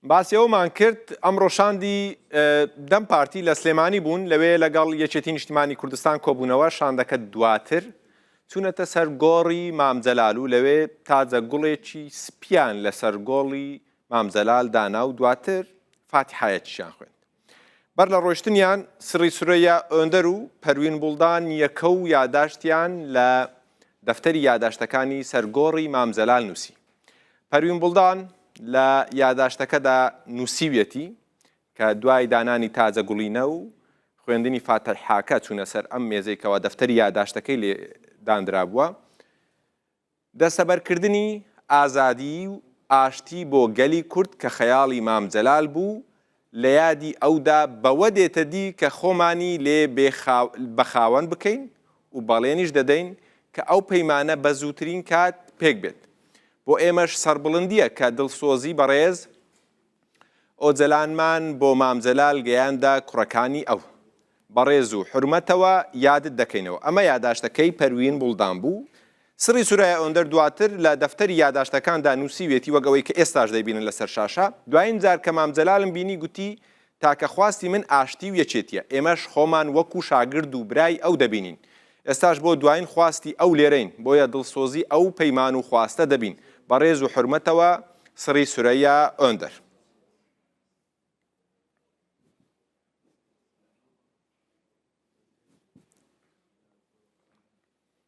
باسی ئەوەمان کرد ئەمڕۆ شاندی دەم پارتی لە سلێمانی بوون، لەوێ لەگەڵ یەکێتی نیشتیمانی کوردستان کۆبوونەوە، شاندەکە دواتر چوونەتە سەر گۆڕی مام جەلال و لەوێ تاجە گوڵێکی سپیان لەسەر گۆڵی مام جەلال دانا و دواتر فاتیحایەکیشیان خوێند. بەر لە ڕۆیشتنیان سڕی سورەیا ئۆندەر و پەروین بوڵدان یەکە و یاداشتیان لە دەفتەری یاداشتەکانی سەر گۆڕی مام جەلال نووسی. پەروین بوڵدان لە یاداشتەکەدا نووسیویەتی کە دوای دانانی تاجە گوڵینە و خوێندنی فاتیحاکە چوونە سەر ئەم مێزەی کەوا دەفتەری یاداشتەکەی لێ داندرابووە، دەستەبەرکردنی ئازادیی و ئاشتی بۆ گەلی کورد کە خەیاڵی مام جەلال بوو لە یادی ئەودا بەوە دێتە دی کە خۆمانی لێ بە خاوەن بکەین و بەڵێنیش دەدەین کە ئەو پەیمانە بە زووترین کات پێک بێت. بۆ ئێمەش سەربڵندییە کە دڵسۆزی بەڕێز ئۆجەلانمان بۆ مام جەلال گەیاندە کوڕەکانی ئەو. بە ڕێز و حورمەتەوە یادت دەکەینەوە. ئەمە یاداشتەکەی پەروین بوڵدان بوو. سڕی سورایا ئۆندەر دواتر لە دەفتەری یاداشتەکاندا نووسیویەتی وەک ئەوەی کە ئێستاش دەیبینن لەسەر شاشە، دوایین جار کە مام جەلالم بینی گوتی تاکە خواستی من ئاشتی و یەکێتیە، ئێمەش خۆمان وەکو شاگرد و برای ئەو دەبینین. ئێستاش بۆ دوایین خواستی ئەو لێرەین، بۆیە دڵسۆزی ئەو پەیمان و خواستە دەبین. بە ڕێز و حورمەتەوە سڕی سورەیا ئۆندەر.